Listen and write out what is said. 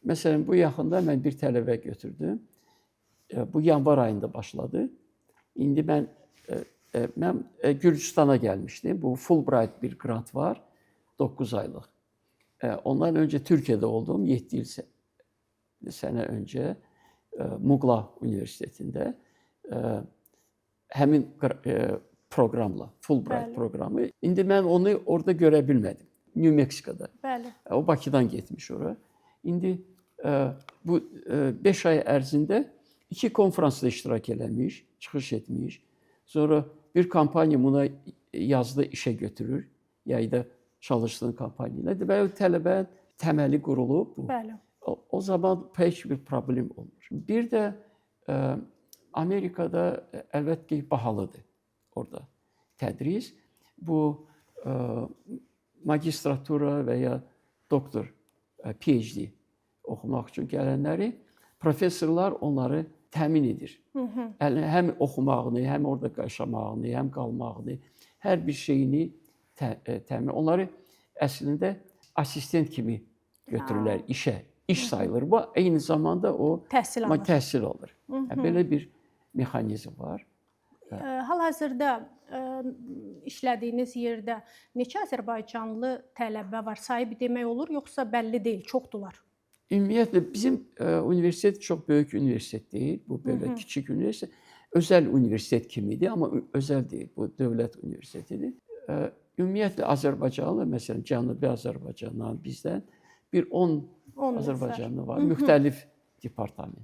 Məsələn, bu yaxında mən bir tələbə götürdüm. Bu yanvar ayında başladı. İndi mən Gürcüstana gəlmişdim. Bu Fulbright bir qrant var, 9 aylıq. Ondan öncə Türkiyədə oldum, 7 il sənə öncə Muğla Universitetində həmin proqramla, Fulbright proqramı. İndi mən onu orada görə bilmədim. New Mexico'da. O Bakıdan getmiş ora. İndi bu 5 ay ərzində iki konfransda iştirak eləmiş, çıxış etmiş. Sonra bir kompaniya buna yazda işə götürür, yayda çalışdığın kompaniya ilə. Deməli, o tələbə təməli qurulub bu. O zaman heç bir problem olmur. Bir də Amerikada əlbəttə ki, bahalıdır orada tədris. Bu magistratura və ya doktor, PhD oxumaq üçün gələnləri professorlar onları təmin edir. Yəni həm oxumağını, həm orada yaşamağını, həm qalmağını, hər bir şeyini təmin. Onları əslində assistent kimi götürürlər işə. İş sayılır. Bu eyni zamanda o Təhsil alır. Təhsil alır. Yəni, belə bir mexanizm var. Hal-hazırda işlədiyiniz yerdə neçə azərbaycanlı tələbə var? Sayı bir demək olur, yoxsa bəlli deyil, çoxdular? Ümumiyyətlə bizim universitet çox böyük universitet deyil. Bu belə kiçik universitet. Özəl universitet kimidir, amma özəl deyil. Bu dövlət universitetidir. Ümumiyyətlə Azərbaycanlı, məsələn, Cənubi Azərbaycandan bizdən bir 10 10 nəfər. Azərbaycanlı var. Müxtəlif departament.